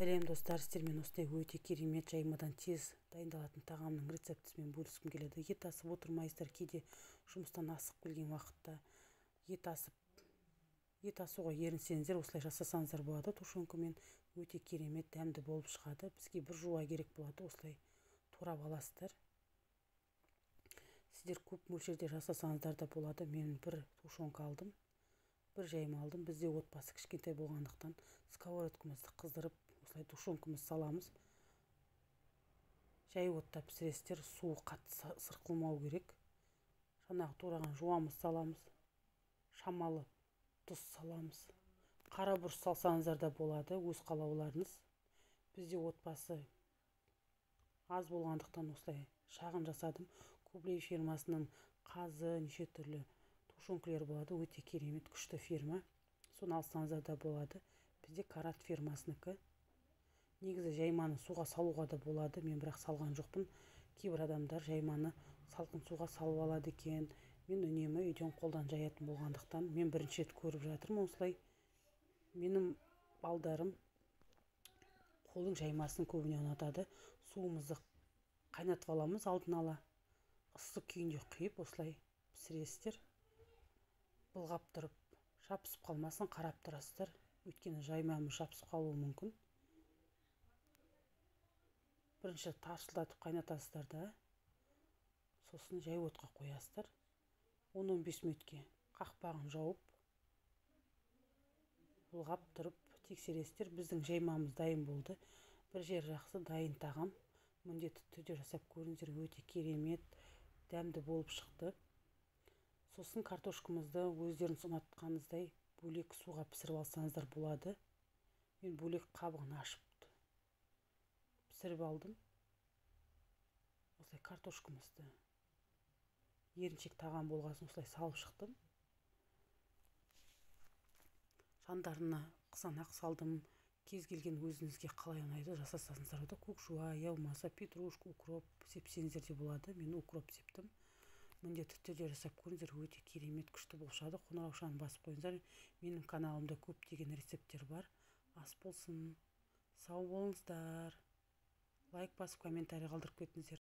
Сәлем, достар! Сіздермен осындай өте керемет, жаймадан тез дайындалатын тағамның рецептісімен бөліскім келеді. Ет асып отырмайсыздар. Кейде жұмыстан асығып келген уақытта ет асуға ерінсеңіздер, осылай жасасаңыздар болады. Тушенкамен өте керемет, дәмді болып шығады. Бізге бір жуа керек болады. Осылай турап аласыздар. Сіздер көп мөлшерде жасасаңыздар да болады. Мен бір тушенка алдым, бір жайма алдым. Бізде отбасы кішкентай болғандықтан, сковородкамызды қыздырып, осылай тушенкамызды саламыз. Жай отта пісіресіздер, суы қатты сырқылмау керек. Жаңағы тураған жуамыз саламыз, шамалы тұз саламыз. Қара бұрыш салсаңыздар да болады, өз қалауларыңыз. Бізде отбасы аз болғандықтан, осылай шағын жасадым. Кублей фирмасының қазы, неше түрлі тушенкалер болады, өте керемет, күшті фирма, соны алсаңыздар да болады. Бізде Карат фирмасынікі. Негізі жайманы суға салуға да болады, мен бірақ салған жоқпын. Кейбір адамдар жайманы салқын суға салып алады екен. Мен үнемі үйден қолдан жаятын болғандықтан, мен бірінші рет көріп жатырмын осылай. Менің балдарым қолдың жаймасын көбіне ұнатады. Суымызды қайнатып аламыз алдын ала. Ыстық күйінде құйып, осылай пісіресіздер. Былғап тұрып, жабысып қалмасын, қарап тұрасыздар, өйткені жаймамыз жабысып қалуы мүмкін. Бірінші тарсылдатып қайнатасыздар да, сосын жай отқа қоясыздар. 10-15 минутке қақпағын жауып, былғап тұрып тексересіздер. Біздің жаймамыз дайын болды. Бір жері жақсы, дайын тағам. Міндетті түрде жасап көріңіздер, өте керемет, дәмді болып шықты. Сосын картошкамызды өздеріңіз ұнатқаныңыздай бөлек суға пісіріп алсаңыздар болады. Мен бөлек қабығын ашып пісіріп алдым. Осылай картошкамызды еріншек тағам болғасын, осылай салып шықтым. Жандарына қызанақ салдым. Кез келген өзіңізге қалай ұнайды, жасасаңыздар болады. Көк жуа я болмаса петрушка, укроп сепсеңіздер де болады. Мен укроп септім. Міндетті түрде жасап көріңіздер, өте керемет, күшті болып шығады. Қоңыраушаны басып қойыңыздар. Менің каналымда көптеген рецепттер бар. Ас болсын, сау болыңыздар! Лайк басып, комментарий қалдырып кетіңіздер.